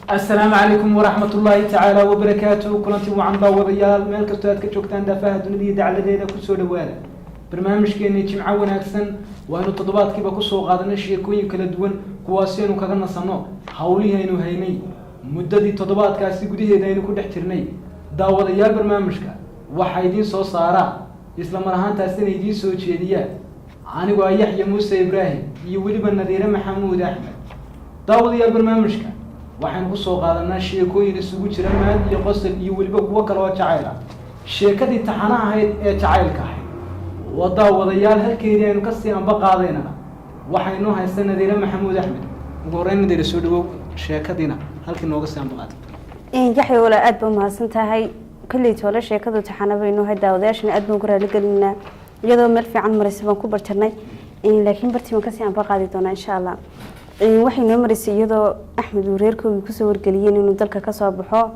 Asalaamu calaykum waraxmat ullaahi tacaala wabarakaatu. Kulanti wacan daawadayaal, meel kastoo aad ka joogtaan daafaha dunida iyo dacladeeda, kusoo dhawaada barnaamijkeeni Jimco Wanaagsan. Waaynu toddobaadkiiba kusoo qaadanay sheekooyin kala duwan, kuwaasi aynu kaga nasanno hawlihii aynu haynay muddadii toddobaadkaasi gudaheeda aynu ku dhex jirnay. Daawadayaal, barnaamijka waxaa idiin soo saaraa, isla mar ahaantaasina idiin soo jeediyaa anigoo ah Yaxya Muuse Ibraahim iyo weliba Nadiire Maxamuud Axmed. Daawadayaal, barnaamijka waxaynu kusoo qaadanaa sheekooyin isugu jira maad iyo qosol iyo weliba kuwo kale oo jacayl ah. Sheekadii taxana ahayd ee jacaylka ahayd waa, daawadayaal, halkeedii aynu kasii anba qaadaynana. Waxaynu haysta Nadiire Maxamuud Axmed. Ugu horreyn, Nadiire, soo dhawow. Sheekadiina halkii nooga sii anba qaaday. Yaxya walaa, aada baa mahadsan tahay. Kolley toole sheekadu taxana baynu ahay, daawadayaashana aad baan ugu raaligelinaa. Iyadoo meel fiican maraysa baan ku barjarnay, laakiin bartii baan kasii anba qaadi doonaa, insha Allah. Waxay noo maraysay iyadoo Axmed uu reerkoogii kusoo wargeliyeen inuu dalka kasoo baxo,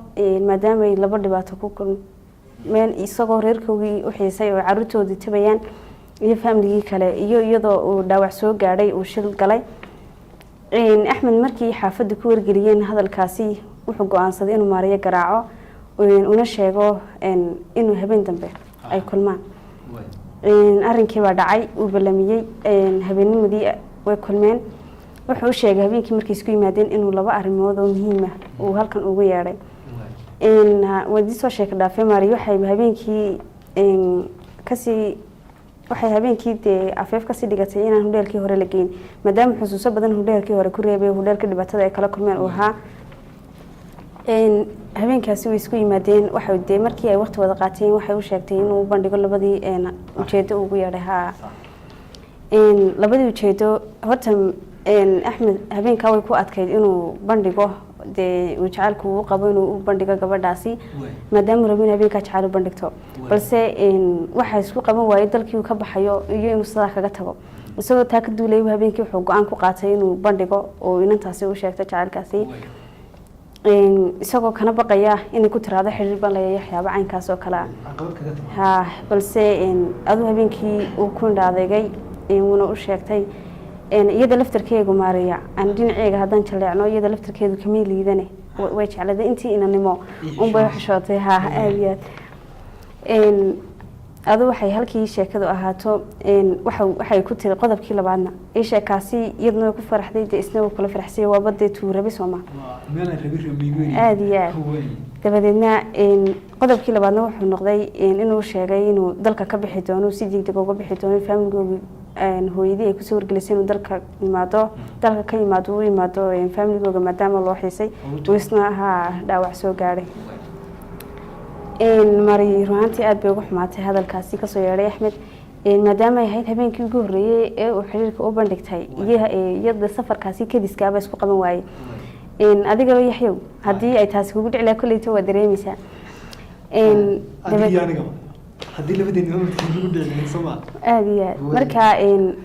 maadaama ay laba dhibaato ku kulmeen: isagoo reerkoogii u xiisay oo caruurtoodii tabayaan iyo faamligii kale, iyo iyadoo uu dhaawac soo gaadhay, uu shil galay. Axmed markii xaafadda ku wargeliyeen hadalkaasi, wuxuu go-aansaday inuu Maariyo garaaco, una sheego inuu habeen dambe ay kulmaan. Arrinkii baa dhacay, uu ballamiyey, habeennimadii way kulmeen. Wuxuu u sheegay habeenkii markay isku yimaadeen inuu laba arrimood oo muhiim ah uu halkan ugu yeedhay. Wadii soo sheeka dhaafay, Maariyo waxay habeenkii kasii waxay habeenkii dee afeef kasii dhigatay inaan hudheelkii hore la geyn, maadaama xusuuso badan hudheelkii hore ku reebay, hudheelka dhibaatada ay kala kulmeen uu ahaa. Habeenkaasi way isku yimaadeen. Waxay dee markii ay waqti wada qaateen, waxay u sheegtay inuu bandhigo labadii ujeedo ugu yeedhay. Ha, labadii ujeedo horta Axmed habeenkaa way ku adkayd inuu bandhigo dee uu jacaylku uu qabo, inuu u bandhigo gabadhaasi, maadaama rabo in habeenkaa jacayl u bandhigto. Balse waxa isku qaban waayey dalkii uu ka baxayo iyo inuu sidaa kaga tago. Isagoo taa ka duulayay, habeenkii wuxuu go-aan ku qaatay inuu bandhigo oo inantaasi u sheegto jacaylkaasi, isagoo kana baqaya inay ku tiraahdo xiriir baan leeyahay, waxyaabo caynkaas oo kale ah. Caqabad kaga timaado. Ha, balse aduu habeenkii uu ku indha adeegay, wuuna u sheegtay. Iyada laftarkeegu, Maariya, aan dhinaceega haddaan jaleecno, iyada laftarkeedu kamay liidane, way jecladay intii inanimo unbay xishootay. Ha, aada iyo aad. Adu waxay halkii sheekadu ahaato, waxay ku tiri qodobkii labaadna ii sheekaasi, iyaduna way ku faraxday dee, isna wuu kula faraxsay, waaba dee tuu rabi sooma. Waa meelaan rabi rabigu. Aada iyo aad. Dabadeedna qodobkii labaadna wuxuu noqday inuu sheegay inuu dalka ka bixi doono, si degdeg uga bixi doono. Faamiligoogii, hooyadii ay kusoo wargelisay inuu dalka yimaado, dalka ka yimaado, u yimaado faamiligooga, maadaama loo xiisay, uu isna ahaa dhaawac soo gaadhay. Mari runaantii aada bay uga xumaatay hadalkaasi kasoo yeedhay Axmed, maadaama ay ahayd habeenkii ugu horreeyey ee uu xiriirka u bandhigtay, iyo iyada safarkaasi kadiskaaba isku qaban waayey. Adigaba Yaxyow, haddii ay taasi kugu dhici lahaa, kolleyta waa dareemeysaa. Adiga iyo anigaba haddii labadeena ugu dhici lahayd, soo ma? Aada iyo aad. Marka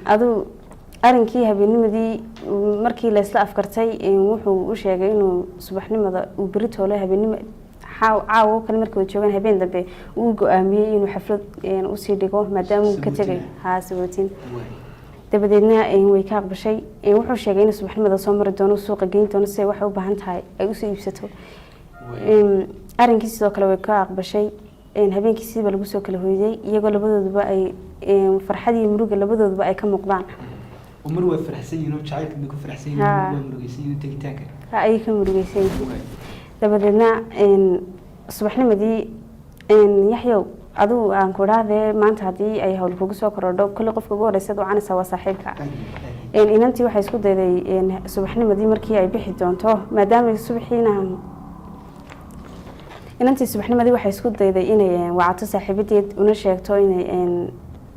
aduu arrinkii habeennimadii markii laysla afkartay, wuxuu u sheegay inuu subaxnimada uu beri toole habeennimo caawo kale markii wada joogaan habeen dambe uu go-aamiyey inuu xaflad usii dhigo, maadaama uu ka tegay. Haa, sabootin. Dabadeedna way ka aqbashay. Wuxuu sheegay inuu subaxnimada soo mari doono, suuqa geyn doono si ay waxay u baahan tahay ay usoo iibsato. Arrinkii sidoo kale way ka aqbashay. Habeenkii sidiiba lagu soo kala hoyday, iyagoo labadooduba ay farxad iyo muruga labadooduba ay ka muuqdaan. Oo mar waa faraxsan yihiin oo jacaylka bay ku faraxsan yihiin, mar waa murugaysan yihiin tegitaanka. Ha, ayay ka murugaysan yihiin. Dabadeedna subaxnimadii, Yaxyow, adigu aan ku idhaahdee, maanta haddii ay hawl kugu soo korodho, kolley qofka ugu horeysa ad wacanaysaa waa saaxiibka. Inantii waxay isku dayday subaxnimadii markii ay bixi doonto, maadaama subaxiina inantii subaxnimadii waxay isku dayday inay wacato saaxiibadeed, una sheegto inay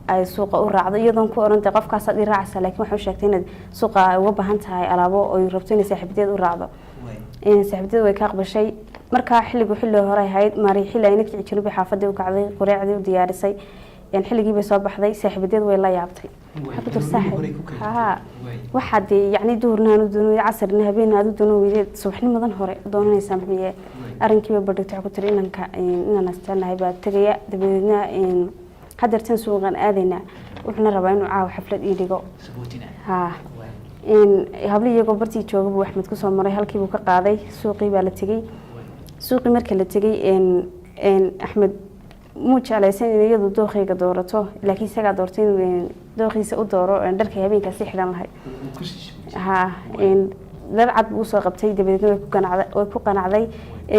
ay suuqa u raacdo, iyadoon ku orantay qofkaasaad ii raacaysaa, laakiin waxay u sheegtay inaad suuqa ay uga baahan tahay alaabo oy rabto inay saaxiibadeed u raacdo. Saaxiibadeed way ka aqbashay. Markaa xilligu xilli hore ahayd, Maari xilli ayna kici jirin bay xaafadii u kacday, qureecdii u diyaarisay, xilligii bay soo baxday. Saaxiibadeed way la yaabtay. Waxay ku tiri, saaxiib, haa, waxaa dee yacni duhurna aan u doono, casarna habeenna aad u doono weydeed, subaxnimadan hore doonanaysaa muxuuye? Arrinkii bay bandhigtay. Waxay ku tiri, inanka inaan asjeclahay baa tegaya, dabadeedna hadeertan suuqan aadaynaa, wuxuuna rabaa inuu caawa xaflad ii dhigo. Haa. Hablihii iyagoo bartii jooga buu Axmed kusoo maray, halkii buu ka qaaday, suuqii baa la tegey. Suuqii marka la tegey, Axmed muu jeclaysan in iyadu dookhayga doorato, laakiin isagaa doortay inuu dooqiisa u dooro dharkay habeenkaasi xidhan lahayd. Ha, dhar cad buu usoo qabtay, dabadeedna way ku qanacday.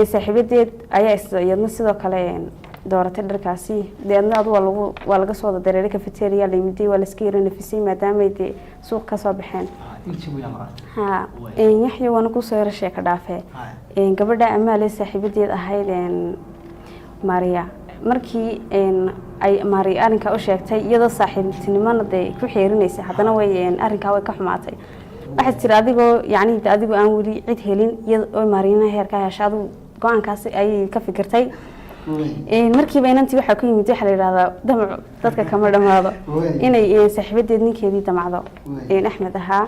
Saaxiibadeed ayaa iyadna sidoo kale dooratay dharkaasi. Deedna adu waa laga soo wada dareeray cafeteria la yimiday, waa laska yaro nafisay maadaamay dee suuq ka soo baxeen. Ha, Yaxya, waana kusoo yaro sheeko dhaafee. Gabadha Amaale saaxiibadeed ahayd Maria, markii ay Maria arrinkaa u sheegtay, iyadoo saaxiibtinimona dee ku xeerinaysa, haddana way arrinkaa way ka xumaatay. Waxay tiri, adigoo yacni de adigoo aan weli cid helin, iyada oo Mariana heerkaa hesha, adigu go-aankaasi ayay ka fikirtay. Markiiba inantii waxaa ku yimid, waxaa la yidhahdaa damacu dadka kama dhammaado, inay saaxiibadeed ninkeedii damacdo, Axmed ahaa.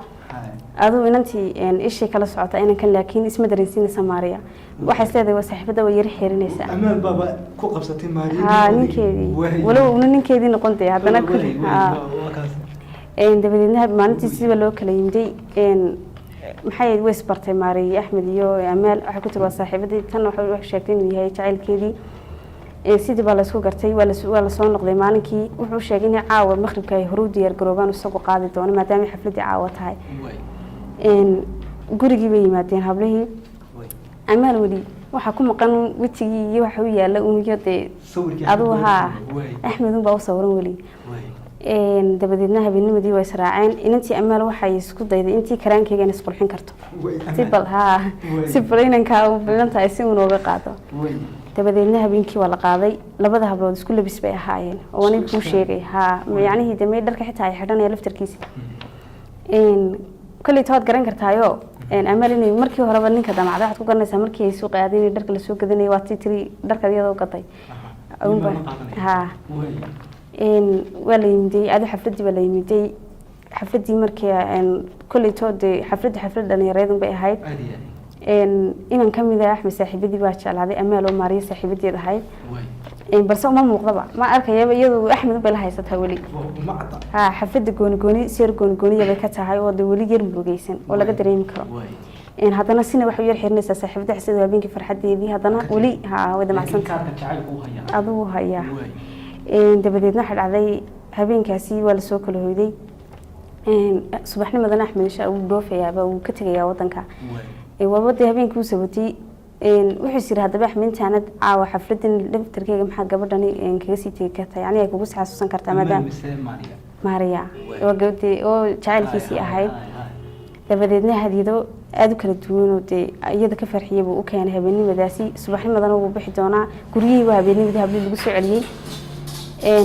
Aduu inantii ishay kala socota inankan, laakiin isma dareensiinaysa Maria. Waxay is leedahay waa saaxiibada, way yara xeerinaysaa. Amaal baaba ku qabsatay Maariya. Ha, ninkeedii, walow una ninkeedii noqon dee haddana ha. Dabadeedna maalintii siba loo kala yimiday. Maxay ahayd, way isbartay Maariya iyo Axmed iyo Amaal. Waxay ku tiri waa saaxiibadii tan, waxay sheegtay inuu yahay jacaylkeedii. Sidii baa laysku gartay, waa lasoo noqday. Maalinkii wuxuu sheegay in caawa maqribka ay hore u diyaar garoobaan, isagu qaadi doono maadaama xafladdii caawa tahay. Gurigii bay yimaadeen hablihii. Amaal weli waxaa ku maqan wejigii iyo waxa u yaala uniyo dee adugu haa, Axmed unbaa u sawiran weli. Dabadeedna habeennimadii waa israaceen. Inantii Amaal waxay isku dayday intii karaankeyga in isqurxin karto, si bal haa, si bal inankaa u bilan tahay si uu nooga qaado. Dabadeedna habeenkii waa la qaaday. Labada hablood isku labis bay ahaayeen oo aniga kuu sheegay haa, yacnihii dee may dharka xitaa ay xidhanaya laftarkiisa. Kolley tawaad garan kartaayo Amaal inay markii horeba ninka damacday waxaad ku garanaysaa markii ay suuqa aadeen in dharka lasoo gadanayay, waa tii tiri dharka iyadoo gaday ha. Waa la yimiday adi, xafladdii baa la yimiday. Xafladdii markii kolley too dee xafladdu xaflad dhalinyareedun bay ahayd. Inan ka mid ah Axmed saaxiibadii baa jeclaaday Amaal oo Maariya saaxiibadeed ahayd, balse uma muuqdaba, ma arkayaba, iyadu Axmed bay la haysataa weli. Ha, xafladda gooni gooni seer gooni gooniya bay ka tahay oo de weli yar murugeysan oo laga dareemi karo. Haddana sina waxay u yar xirinaysaa saaxiibada sidoo habeenkii farxadeedii, haddana weli ha way damacsanta aduu hayaa. Dabadeedna waxaa dhacday habeenkaasi waa lasoo kala hoyday. Subaxnimadana Axmed insha wuu dhoofayaaba, wuu ka tegayaa wadanka. Waaba dee habeenkii uu sabatay. Wuxuu is yiri, haddaba Axmed, intaanad caawa xafladan daftarkeyga maxaa gabadhani kaga sii tegi kartaa, yacni ay kugu sii xasuusan kartaa, maadaama Maria waa gabadhii oo jacaylkiisii ahayd. Dabadeedna hadiyado aada u kala duwan oo dee iyada ka farxiyay buu u keenay habeennimadaasi. Subaxnimadana wuu bixi doonaa. Guryihii waa habeennimadii hablihii lagu soo celiyey.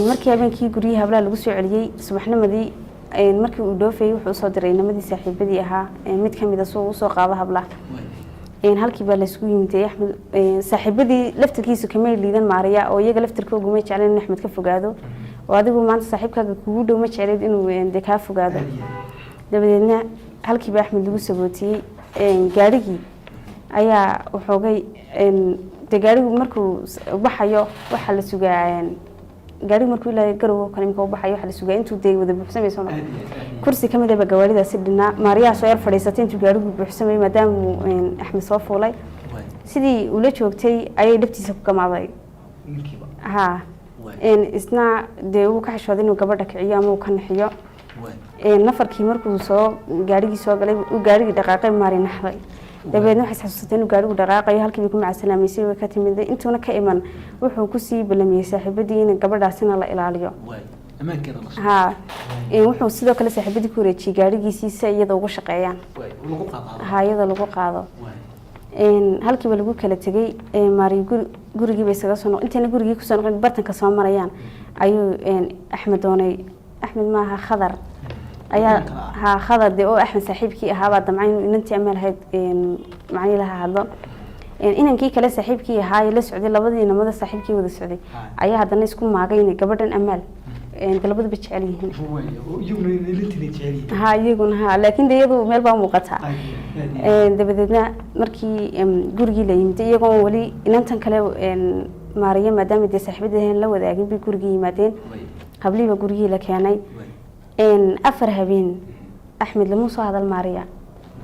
Markii habeenkii guryihii hablaha lagu soo celiyey, subaxnimadii markii uu dhoofayay wuxuu usoo diray inamadii saaxiibadii ahaa mid kamid a si uu usoo qaado hablaha. Halkii baa laysku yimiday. Axmed saaxiibadii laftarkiisu kamay liidan Maariya, oo iyaga laftarkoogu may jecleen in Axmed ka fogaado, oo adigu maanta saaxiibkaaga kugu dhow ma jecleed inuu dee kaa fogaado. Dabadeedna halkii baa Axmed lagu sabootiyey. Gaadhigii ayaa waxoogay dee gaadhigu markuu baxayo waxaa la sugaa, gaadhigu markuu ilaa Garow oo kale imika u baxayo waxaa la sugaa intuu dee wada buuxsamayso. Ma kursi kamid aba gawaaridaasi dhinaa, Maariyaha soo yar fadhiisatay intuu gaadhigu buuxsamay, maadaama uu Axmed soo fuulay. Sidii ula joogtay ayay dhabtiisa ku gamaaday. Ha, isna dee wuu ka xishooday inuu gabadha kiciyo ama uu ka naxiyo. Nafarkii markuu soo gaadhigii soo galay, uu gaadhigii dhaqaaqay, Maari naxday. Dabeedna waxay xasuusatay inuu gaadhigu dhaqaaqayo. Halkii bay ku macasalaameysay, way ka timid. Intuuna ka iman wuxuu kusii ballamiyey saaxiibadii in gabadhaasina la ilaaliyo. Ha, wuxuu sidoo kale saaxiibadii ku wareejiyey gaadhigiisii si iyada ugu shaqeeyaan, ha, iyada lagu qaado. Halkiiba lagu kala tegey. Maari gurigii bay isaga soo intayna gurigii kusoo noqon, bartanka soo marayaan ayuu Axmed doonay. Axmed maaha, Khadar ayaa ha, Khadar dee oo Axmed saaxiibkii ahaabaa damcay inuu inantii Amaal ahayd macnii laha hadlo. Inankii kale saaxiibkii ahaa ee la socday, labadii inamada saaxiibkii wada socday ayaa haddana isku maagay inay gabadhan Amaal de labaduba jecel yihiin. Ha, iyaguna ha, laakiin de iyadu meel baa muuqataa. Dabadeedna markii gurigii la yimid, iyagoon weli inantan kale Maariya maadaama dee saaxiibadeed la wadaagin bay gurigii yimaadeen. Hablihiiba gurigii la keenay. 4 habeen. Axmed lama soo hadal Maariya.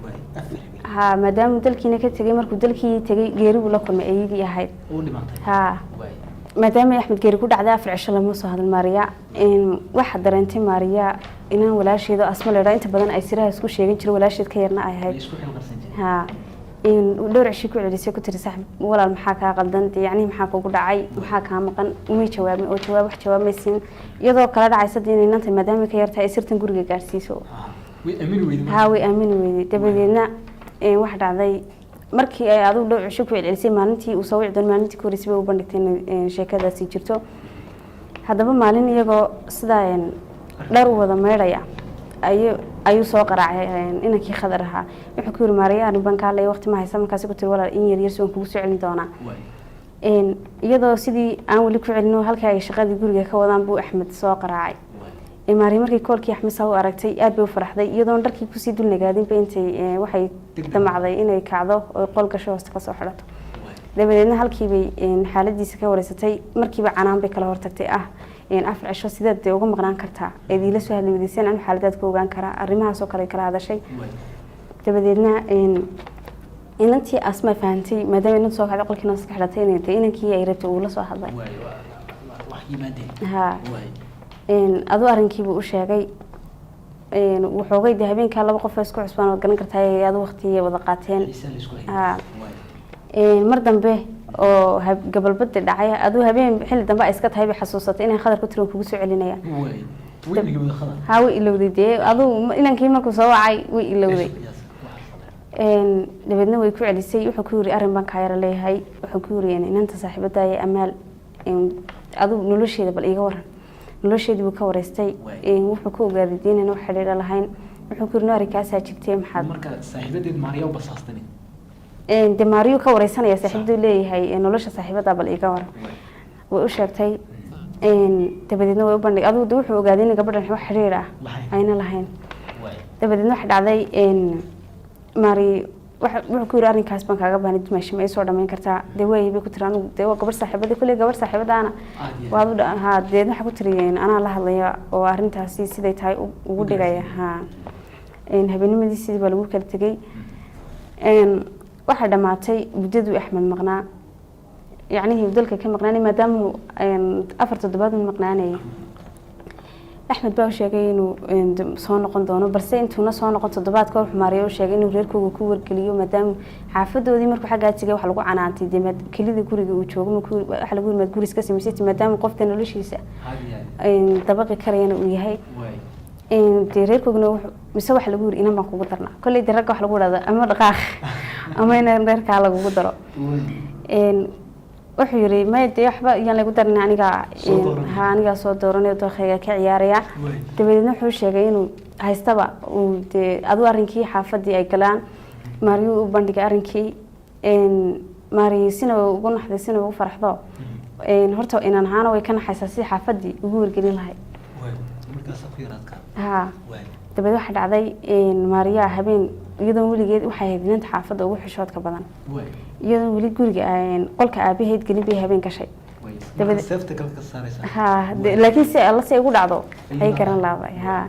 Waay, 4 habeen. Ha, maadaama dalkiina ka tegay, markuu dalkii tegay geeri buu la kulmay ayadii ahayd. Uu dhimantay. Ha. Waay. Maadaama Axmed geeri ku dhacday, 4 cisho lama soo hadal Maariya. Waxaa dareentay Maariya inaan walaasheedo Asma leedhaa inta badan ay siraha isku sheegan jiray, walaasheed ka yarna ay Way ahayd. isku xilqarsan jireen. Ha, dhowr cishi ku celisay, ku tiri: "Sax walaal, maxaa kaa qaldan? Dee yacnihi maxaa kugu dhacay? Maxaa kaa maqan?" Umay jawaabin oo jawaab wax jawaab maysiin, iyadoo kala dhacaysa dee inay inanta maadaama ka yartahay ay sirtan guriga gaarsiiso. Ha, way aamini weyday marka. Haa, way aamini weyday. Dabadeedna waxa dhacday markii ay adigu dhowr cisho ku celcelisay, maalintii uu soo wici doono, maalintii ka horreysay bay u bandhigtay in sheekadaasi jirto. Haddaba maalin iyagoo sidaa dhar u wada maydhaya ayuu soo qaraacay inankii Khadar ahaa. Wuxuu ku yiri: "Maariya, arrin baan ka hadlaya, waqti ma haysa?" Markaasi ku tiri: "Walaal, in yar yar si waan kugu soo celin doonaa." Waay. Iyadoo sidii aan weli ku celino, halkii ay shaqadii guriga ka wadaan buu Axmed soo qaraacay. Waay. Maariya markii koolkii Axmed saa u aragtay, aad bay u faraxday. Iyadoon dharkii kusii dul nagaadinba intay waxay Degdeg. damacday inay kacdo oo qol gasho, hoosta kasoo xidhato. Waay. Dabadeedna halkiibay xaaladiisa ka wareysatay. Markiiba canaan bay kala hortagtay ah: "4 cisho sideed dee uga maqnaan kartaa eed iila soo hadli weydayseen? Anu xaaladaad ku ogaan karaa?" Arrimahaasoo kale ay kala hadashay. Waay. Dabadeedna inantii Asma fahantay maadaama inantu soo kacday, qolkiina hoosta ka xidhatay, inay dee inankii ay rabtay uu la soo hadlay. Waay, wax yimaadeen. Ha. Waay. Aduu arrinkiibuu u sheegay. Waxoogay dee habeenkaa laba qof oo isku cusbaan waad garan kartaa, ay adu waqtigay wada qaateen. Xiisaa la isku hayay. Ha. Waay. Mar dambe oo gabalbadi dhacay, aduu habeen xilli dambe ay iska tahay, bay xasuusatay inay Khadar ku tiri: "Kugu soo celinaya." Waay, way ilowday Khadar. Haa, way ilowday. Dee aduu inankii markuu soo wacay way ilowday. Dabeedna way ku celisay. Wuxuu ku yiri: "Arrin baan kaa yara leeyahay." Wuxuu ku yiri: "Inanta saaxiibadaaya Amaal, aduu nolosheeda bal iiga waran." Nolosheedii buu ka wareystay. Waay. Wuxuu ku ogaaday dee inaan wax xidhiidha lahayn. Wuxuu ku yiri: "No, arrinkaasaa jirtay, maxaad?" Marka saaxiibadeed Maariya u basaastani. Dee Maariyu ka wareysanaya saaxiibaduu leeyahay: "Nolosha saaxiibada bal iiga waran." Waay. Way u sheegtay. Dabadeedna way u bandhig. Aduu de wuxuu ogaaday in gabadhan wax xidhiidh ah Lahayn. ayna lahayn. Waay. Dabadeedna waxa dhacday Maari wuxuu ku yiri: "Arrinkaas baan kaaga baahnay, dumaasha ma ii soo dhamayn kartaa?" "Dee waayay," bay ku tiri. "Anigu dee waa gabadh saaxiibadii, kulley gabadh saaxiibadaana Aad iyo aad. waad u haa." Deedna waxaa ku tiri: "Anaa la hadlaya oo arrintaasi siday tahay ugu dhigaya." Ha, habeennimadii sidii baa lagu kala tegey. Waxaa dhammaatay muddaduu Axmed maqnaa, yacnihii dalka ka maqnaanay, maadaama uu 4 toddobaad uu maqnaanayay. Axmed baa u sheegay inuu soo noqon doono, balse intuuna soo noqon toddobaadka wuxuu Maariya u sheegay inuu reerkooga ku wargeliyo, maadaama xaafadoodii markuu xaggaa tegay wax lagu canaantay dee kelida guriga uu joogo waxa lagu yiri: "Maad guri iska samaysatay?" Maadaama qofta noloshiisa Aad iyo aad. Dabaqi karayana uu yahay. Waay. Dee reerkoogna mise waxa lagu yiri: "Inan baan kugu darnaa." Kolley dee ragga wax lagu dhahda ama dhaqaaq ama in reerkaa lagugu daro. Waay. Wuxuu yiri: "Maya, dee waxba yaan lagu darin, anigaa Soo dooranaya. Ha, anigaa soo dooranaya, dookhayga ka ciyaaraya." Waay. Dabadeedna wuxuu sheegay inuu haystaba uu dee aduu arrinkii xaafadii ay galaan. Maariyuu u bandhigay arrinkii. Maariyi sina way ugu naxday, sina way ugu faraxdo. Horta inan ahaana way ka naxaysaa si xaafadii ugu wargelin lahayd. Waay, markaas ku yaraadka. Ha. Waay. Dabadeed waxaa dhacday Maariyaa habeen, iyadoon weligeed, waxay ahayd inanta xaafadda ugu xishoodka badan, Waay. iyadoon weli guriga qolka aabaheed gelin bay habeen gashay. Waay. Dabadeed- Marka seefta kale ka saaraysaa. Ha, laakiin si alla si ay ugu dhacdo ay garan laabay. Ha,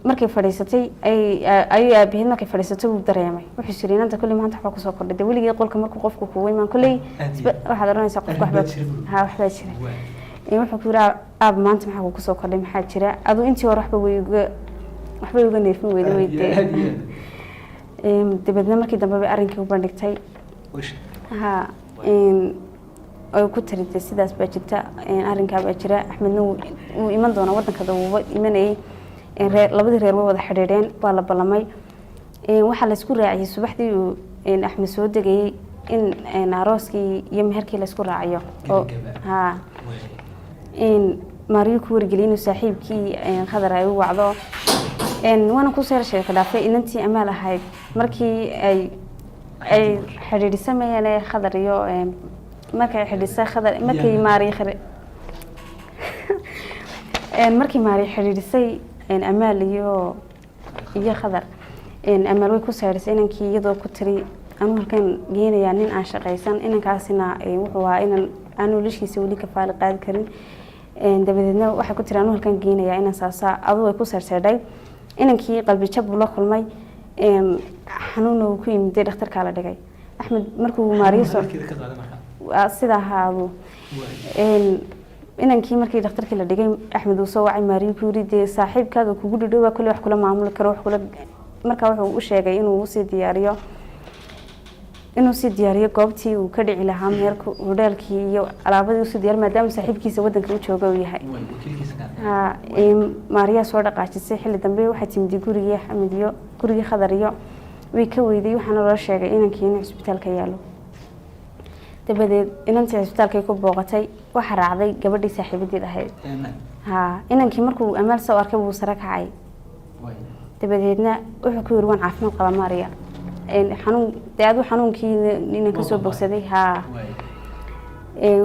markay fadhiisatay ayuu aabaheed, markay fadhiisatay wuu dareemay. Wuxuu yiri: "Inanta kolley maanta waxbaa kusoo kordhay." Dee weligeed qolka markuu qofku kugu imaan kolley Aad iyo aad. waxaad oranaysaa qofka Arrin waxbaa baa jira buu. Ha, waxbaa jira. Waay. Wuxuu ku yiri: "Aab, maanta maxaa kugu soo kordhay? Maxaa jira?" Aduu intii hore waxba way uga waxbay uga neefin weyday way Aad iyo aad dee iyo aad. Dabeedna markii dambe bay arrinkii u bandhigtay. Way sheegtay. Ha, ay ku tiri: "Dee sidaas baa jirta, arrinkaa baa jira. Axmedna wuu iman doonaa waddankada, wuuba imanayay." Reer labadii reer way wada xidhiidheen, waa la ballamay. Waxaa laysku raaciyey subaxdii uu Axmed soo degayey in arooskii iyo meherkii laysku raaciyo oo Gabagaba. Ha. Waay. Maariyo ku wargeliyey inuu saaxiibkii Khadar ay u wacdo. Waana ku seer sheeka dhaafay. Inantii Amaal ahayd markii ay xidhiidhisamayeen ee Khadar iyo markay xidhiidhisay Khadar, markay Maariyo markii Maariyo xidhiidhisay Amaal iyo Khadar, Amaal way ku seyrisay inankii, iyadoo ku tiri: "Anuu halkan geenayaa nin aan shaqaysan." Inankaasina wuxuu ahaa inan aan noloshiisa weli kafaali qaadi karin. Dabadeedna waxay ku tiri: "Anuu halkan geenayaa inan saasaa." Aduu way ku seyrseydhay. Inankii qalbi jab buu la kulmay, xanuunna uu ku yimiday, dhakhtarkaa la dhigay. Axmed markuu Maariyo soo Hadalkeeda ka qaadan markaa. Waa sidaa ahaadu. Inankii markii dhakhtarkii la dhigay, Axmed uu soo wacay Maariyo, ku yiri, dee saaxiibkaaga kugu dhadhow baa kule wax kula maamuli karo, wax kula. Markaa wuxuu u sheegay inuu sii diyaariyo goobtii uu ka dhici lahaa meelku, hodheelkii iyo alaabadii usii diyaar, maadaama saaxiibkiisa wadanka u jooga uu yahay. Waay, wakiilkiisa gaarka. Ha, Maariyaa soo dhaqaajisay. Xilli dambe waxay timid gurigii Axmed iyo gurigii Khadar iyo way ka weyday. Waxaana loo sheegay inankii inuu cisbitaalka yaalo. Dabadeed inantii cisbitaalkay ku booqatay. Waxaa raacday gabadhii saaxiibadeed ahayd. Ha, inankii markuu Amaal soo arkay wuu sare kacay. Dabadeedna wuxuu ku yiri, waan caafimaad qabaa Maariya. Xanuun dee aduu xanuunkii inan kasoo bogsaday. Ha,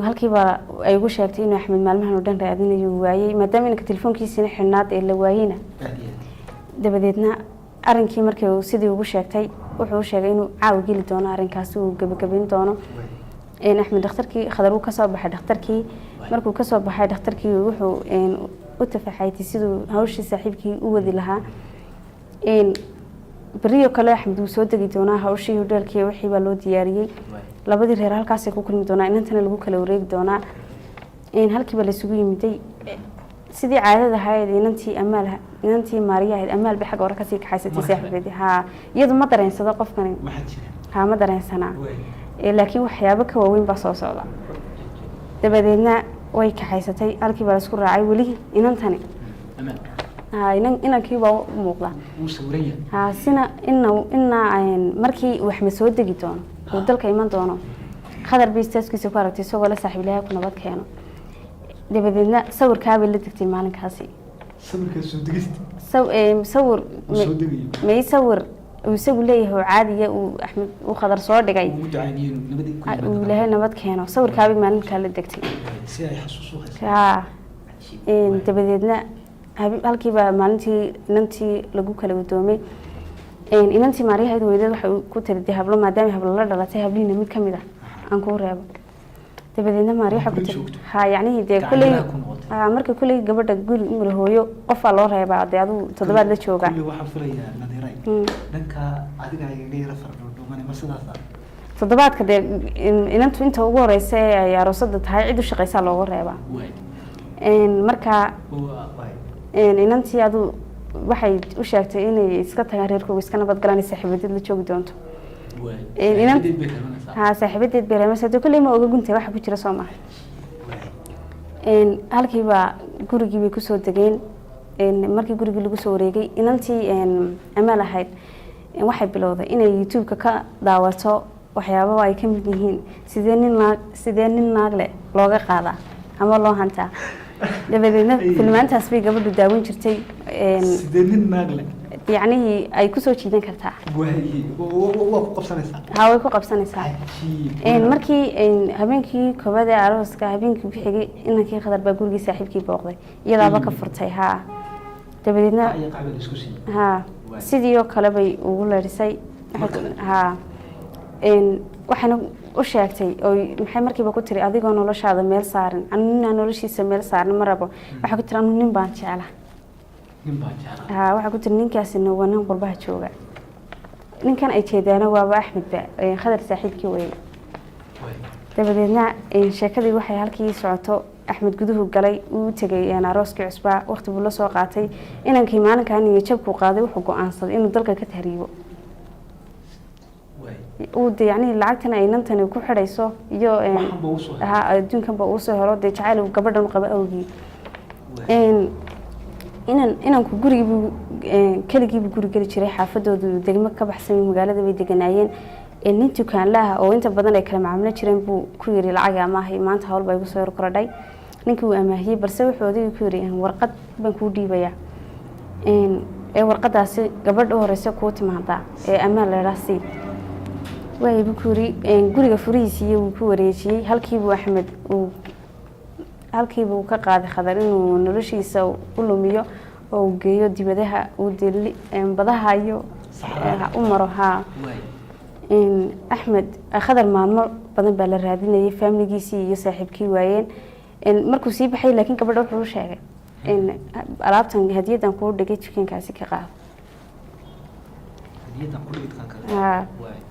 halkiiba ay ugu sheegtay inuu Axmed maalmahan oo dhan raadinayo, waayey, maadaama inanka telefoonkiisina xidhnaad ee la waayeyna. Aad iyo aad. Dabadeedna arrinkii markii uu sidii ugu sheegtay, wuxuu u sheegay inuu caawa geli doono arrinkaasi, uu gebagabayn doono. Axmed dhakhtarkii Khadar wuu kasoo baxay dhakhtarkii. Markuu kasoo baxay dhakhtarkii, wuxuu u tafaxaytay siduu hawshii saaxiibkii u wadi lahaa. Beriyo kale Axmed wuu soo degi doonaa, hawshii hodheelkii wixii baa loo diyaariyey. Labadii reer halkaasay ku kulmi doonaa, inantana lagu kala wareegi doonaa. Halkiiba laysugu yimiday. Sidii caadada ahayd, inantii Amaal, inantii Maariya ahayd, Amaal bay xagga hore kasii kaxaysatay. Mar kale. Saaxiibeedii. Ha, iyadu ma dareensado qofkani. Maxaa jira? Ha, ma dareensanaa. Waay. Laakiin waxyaabo ka waaweyn baa soo socda. Dabadeedna way kaxaysatay, halkii baa laisku raacay. Weli inantani Amaan. Ha, inankii baa u muuqda. Wuu sawiran yahay. Ha, sina ina markii uu Axmed soo degi doono, uu dalka iman doono, Khadar bay istaaskiisa ku aragtay isagoo la saaxiib. Ilaahay ku nabad keeno. Dabadeedna sawirkaabay la degtay maalinkaasi. Sawirka soo degista. Sawir Uu soo degayo. May, sawir uu isagu leeyahay oo caadiya uu Axmed uu Khadar soo dhigay. Ugu ducaynayeen inuu nabad ku uu yimaado. Ilaahay nabad keeno, sawirkaabay maalinkaa la degtay. Si ay xasuus u hayso. Ha, dabadeedna halkiibaa maalintii inantii lagu kala gudoomay. Inantii Maaryahayd weydeed waxay ku tiri, dee hablo maadaama hablo la dhalatay, hablihiina mid ka mid ah aan kuu reebo. Dabadeedna Maariya waxay ku Guri tiri joogto. Ha, yacnihii dee Gacan kulley yaraha ku noqotay. Ha, marka kulley gabadha guri umula hooyo qofaa loo reebaa, dee aduu toddobaad la jooga. Kulli waxaan filayaa, Nadiray, dhanka adiga igaga yara fardhoodhoomane, ma sidaas ah? Toddobaadka dee inantu inta ugu horeysa ee ay aroosada tahay cid u shaqaysaa looga reebaa. Waay. Marka waay. Inantii adu waxay u sheegtay inay iska tagaan reerkooga, iska nabad galaan, saaxiibadeed la joogi doonto. Waay. Saaxiibadeed bay reebanaysaa. Ha, saaxiibadeed bay reebanaysaa. Dee kolley ma oga guntay waxa ku jira, soo maha? Waay. Halkiibaa gurigii bay kusoo degeen. Markii gurigii lagu soo wareegay, inantii Amaal ahayd waxay bilowday inay YouTube-ka ka daawato waxyaababa ay ka mid yihiin sidee nin naagle looga qaadaa ama loo hantaa. Dabadeedna filmaantaas bay gabadhu daawan jirtay. Sidee nin naagle Yacnihii ay kusoo jiidan kartaa. Waay, waa ku qabsanaysaa. Ha, way ku qabsanaysaa. Cajiib. Markii habeenkii koobaad ee arooska, habeenkii ku xigay, inankii Khadar baa gurigii saaxiibkii booqday, iyadaaba ka furtay. Ha, dabadeedna Qac iyo qac baa la isku siiyey. Ha, Waay. sidii oo kale bay ugu leedhisay. Mar kale? Ha, waxayna u sheegtay oo maxay markiiba ku tiri, adigoo noloshaada meel saarin, anu ninaa noloshiisa meel saarin ma rabo. Waxay ku tiri, anu nin baan jecla. Nin baa jeclaa. Ha, waxay ku tiri, ninkaasina waa nin qurbaha jooga. Ninkan ay jeedaana waaba Axmed ba, Khadar saaxiibkii weye. Waay. Dabadeedna sheekadii waxay halkii socoto, Axmed guduhu galay, uu tegay arooskii cusbaa, waqti buu la soo qaatay. Inankii maalinkan iyo jabkuu qaaday, wuxuu go-aansaday inuu dalka ka tahriibo. Waay. Uu de yacnihii lacagtan ay inantani ku xidhayso iyo Waxan baa usoo helay. Ha, adduunkan ba uusoo helo, dee jacayl uu gabadhan u qaba awgii. Waay. Inanku gurigiibuu keligiibuu guri geli jiray. Xaafadoodu degmo ka baxsan magaalada bay deganaayeen. Nin dukaanlaha oo inta badan ay kala macaamilo jireen buu ku yiri, lacag amaahay, maanta hawl baa igu soo yar korodhay. Ninkii wuu amaahiyey, balse wuxuu odaygii ku yiri, warqad baan kuu dhiibayaa. Ee warqadaasi gabadha u horeysa kuu timaadaa ee ammaan la idhaa sii. Waayay buu ku yiri. Guriga furihiisiiyo wuu ku wareejiyey. Halkiibuu Axmed uu halkiibuu ka qaaday Khadar inuu noloshiisa u lumiyo oo uu geeyo dibadaha, uu dee badaha iyo Saxaraha. u maro. Haa. Waay. Axmed Khadar maalmo badan baa la raadinayay, faamiligiisii iyo saaxiibkii waayeen. Markuu sii baxay laakiin gabadha wuxuu u sheegay, alaabtan hadiyadan kuu dhigay dukaankaasi ka qaado. Niyadan ku dhigid kan kale. Haa.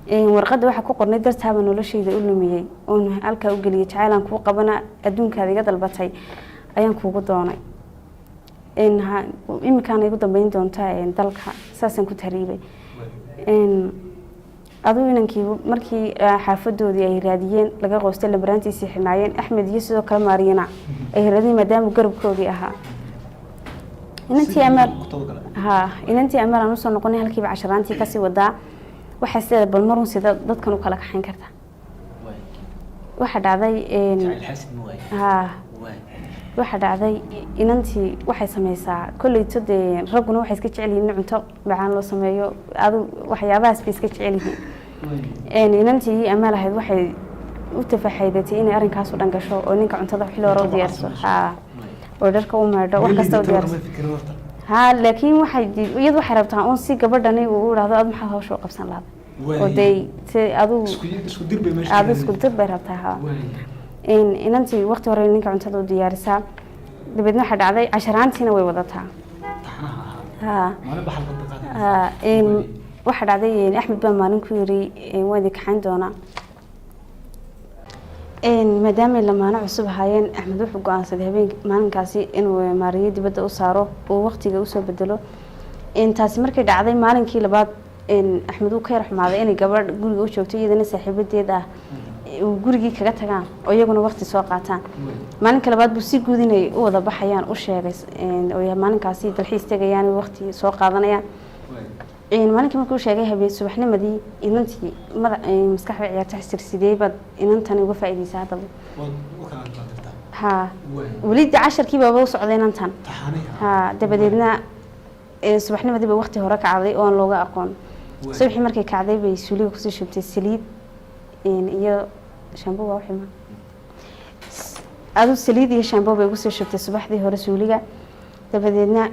Waay. Warqadda waxaa ku qornay: dartaaba noloshayda u lumiyey oon halkaa u geliyey, jacaylaan kuu qabana adduunkaada iga dalbatay ayaan kuugu doonay. Iminkaana igu dambeyn doontaa dalka saasaan ku tahriibay. Waay. Aduu inankii markii xaafadoodii ay raadiyeen, laga qoostay, lamaraantiisii xirnaayeen Axmed iyo sidoo kale Maariyana ay raadiyeen maadaama garabkoodii ahaa inantii Sidii Amaal. ku tabagalay. Haa, inantii Amaal aan usoo noqonay, halkiiba casharaantii kasii wadaa. Waxay sideeda bal marun sida dadkan u kala kaxayn karta. Waay. Waxaa dhacday Jacayl xaasid ma waay. Haa. Waay. Waxaa dhacday inantii waxay sameysaa kolleyto dee ragguna waxay iska jecel yihiin in cunto macaan loo sameeyo, adu waxyaabahaas bay iska jecel yihiin. Waay. Inantii Amaal ahayd waxay u tafaxaydatay inay arrinkaas u dhan gasho oo ninka cuntada xilli hore u Cunto macaan diyaarso. sameyso. Haa. Waay. Oo dharka u maydho, wax kasta u diyaarso. Kama fikirin horta. Haa, laakiin waxay iyadu waxay rabtaa uun si gabadhani uu u idhaahdo ad maxaad hawsha u qabsan lahayd Waay. oo dee si aduu Isku dir bay meesha. Aadu isku dir bay rabtaa, haa. Waay. Inantii waqti hore ninka cuntada u diyaarisaa, dabeedna waxaa dhacday casharaantiina way wadataa. Taxanaha ahaa. Haa. Maalin baa xalqadda qaadanaysa. Haa, waxaa dhacday Axmed baa maalin ku yiri waan idin kaxayn doonaa. Maadaamay lamaano cusub ahaayeen, Axmed wuxuu go-aansaday habeen maalinkaasi inuu Maariyo dibadda u saaro uu waqtiga usoo bedelo. Taasi markay dhacday, maalinkii labaad Axmed uu ka yar xumaaday inay gabadh guriga u joogto, iyadana saaxiibadeed ah, uu gurigii kaga tagaan oo iyaguna waqti soo qaataan. Waay. Maalinka labaad buu si guud inay u wada baxayaan u sheegay oo yahay maalinkaasi dalxiis tegayaan, waqti soo qaadanayaan. Waay. Maalinkii markuu sheegay habeen subaxnimadii, inantii madax maskax bay ciyaarta, xisir sidee baad inantani uga faa'iidaysaa haddaba? Waad u kala qaadirtaa. Haa. Waay. Weli de casharkii baaba u socday inantan. Taxanaha. Haa, dabadeedna subaxnimadii bay waqti hore kacday oo aan looga aqoon. Waay. Subaxii markay kacday bay suuliga kusii shubtay saliid iyo shampoo. Waa wixii ma adu saliid iyo shampoo bay ugu soo shubtay subaxdii hore suuliga. Dabadeedna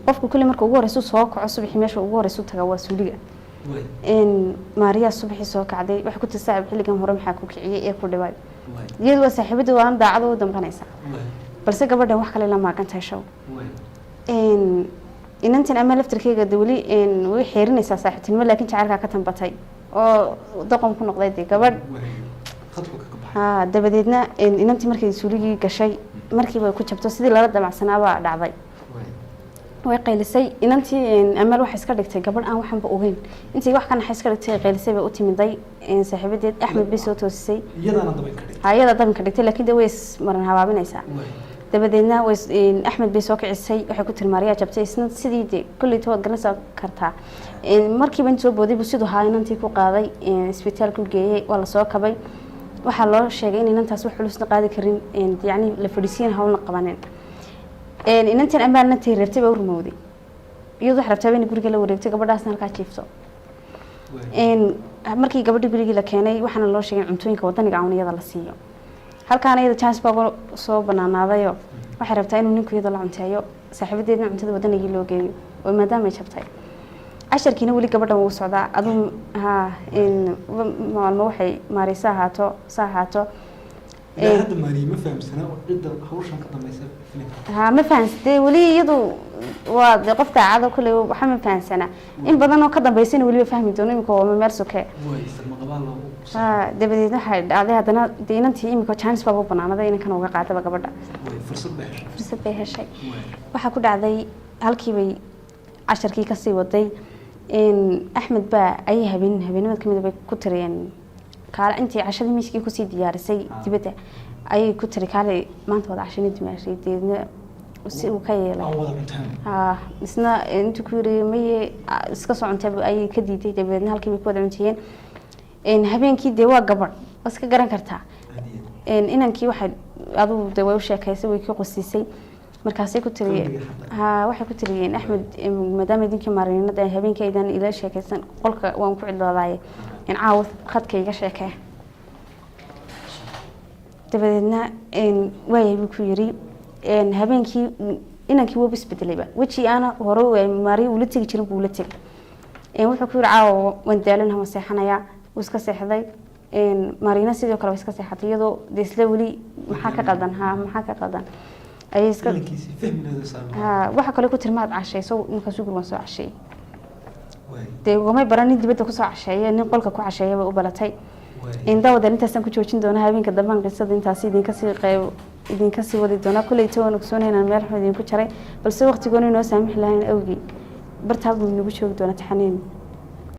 qofku kulli marka ugu horeysa soo kaco subaxii, meesha ugu horeysa u taga waa suuliga. Waay. Maariyaa subaxii soo kacday, waxay ku tiri: saaxib, xilligan hore maxaa ku kiciyey ee ku dhibay? Waay. Iyadu waa saaxiibada, waan daacada u damqanaysaa, Waay. balse gabadhan wax kale la maagan tahay show. Waay. Inantan ama laftarkeyga de weli way xeerinaysaa saaxiibtinimo, laakiin jacaylkaa ka tambatay oo doqon ku noqday dee gabadh. Waay. Khadku ka baxay. Haa, dabadeedna inantii markay suuligii gashay, markiiba ku jabto sidii lala damacsanaabaa dhacday. Waay. Way qaylisay inantii. Amaal waxay iska dhigtay gabadh aan waxanba ogeyn, intii wax ka naxay iska dhigtay, qaylisay bay u timiday saaxiibadeed Axmed bay soo toosisay. Iyadaana dabay ka dhigtay. Haa, iyada dabinka dhigtay, laakiin de way ismaran habaabinaysaa. Waay. Dabadeedna way Axmed bay soo kicisay, waxay ku tiri: Maariyaa jabtay. Isna sidii de kolley waad garanaysaa kartaa, markiiba inta soo booday buu siduu ahaa inantii ku qaaday, isbitaalku geeyey, waa lasoo kabay. Waxaa loo sheegay in inantaas wax culusna qaadi karin, yacni la fadhiisiin hawlna qabanin. Inantan Amaalna tay rabtay baa u rumowday. Iyadu waxay rabtaa inay guriga la wareegto, gabadhaasna halkaa jiifto. Waay. Markii gabadhii gurigii la keenay, waxaana loo sheegay in cuntooyinka wadaniga aan iyada la siiyo. Halkaana iyada chance baa soo banaanaadayo, waxay rabtaa inuu ninku iyada la cunteeyo, saaxiibadeedna cuntada wadanigii loo geeyo oo maadaama ay jabtay. Casharkiina weli gabadhan wuu socdaa aduu. Haa, maalmo waxay maareysa ahaato sa ahaato. Ilaa hadda Maariya ma fahamsana cidda hawshan ka dambaysa filimka. Haa, ma fahansadee weli. Iyadu waa dee qof daacado kulley, waxa ma fahansana in badan oo ka dambeysana weliba fahmi doono. Imika waa meel soke. Waay, salmaqabaa loogu. Haa, dabadeed waxay dhacday haddana dee inantii imika chance baaba u banaanaday inankan uga qaadaba gabadha. Waay, fursad bay heshay. Fursad bay heshay. Waay. Waxaa ku dhacday halkii bay casharkii kasii waday. Axmed baa ayay habeen habeenimad kamid bay ku tiriyeen kaale, intii cashadii miiskii kusii diyaarisay dibadda ayay ku tiri: kaale, maanta wada cashani dimaashay. Deedna si uu ka yeelay. Aan wada cuntaan. Haa, isna intuu ku yiri maye, iska soo cuntay ayay ka diiday. Dabeedna halkii bay ku wada cunteeyeen. Habeenkii dee waa gabadh, waa iska garan kartaa. Hadiya. Inankii waxay aduu de way u sheekaysay, way ka qosisay. Markaasay ku tiri Qalbiga xaday. Haa, waxay ku tiriyeen: Axmed, maadaama idinkii maarinada habeenkii aydan ila sheekaysan, qolka waan ku cidloodaaye, in caawa khadka iga sheekee. Dabadeedna waayay buu ku yiri. Habeenkii inankii wuu isbedelayba, weji aana hore maariyo ula tegi jirin buu ula tegay. Wuxuu ku yiri: caawa waan daalanaha, waan seexanayaa. Wuu iska seexday. Maariina sidoo kale waa iska seexatay, iyadoo dee isla weli maxaa ka qaldan, haa, maxaa ka qaldan ayay iska Inankiisii fahmi leedo saameyn. Haa, waxa kale ku tiri: maad cashayso? Markaasuu guri waan soo casheeyey. Dee ugumay baran nin dibadda kusoo casheeya, nin qolka ku casheeya bay u baratay. Indawada intaasaan ku joojin doona. Habeenka dambaan qisada intaasi idinka sii qayb idinka sii wadi doonaa. Kolleyta waan ogsoonay inaan meel xun idinku jaray, balse waqtigoona inoo saamixi lahayn awgii bartaa buu inagu joogi doonaa taxaniin.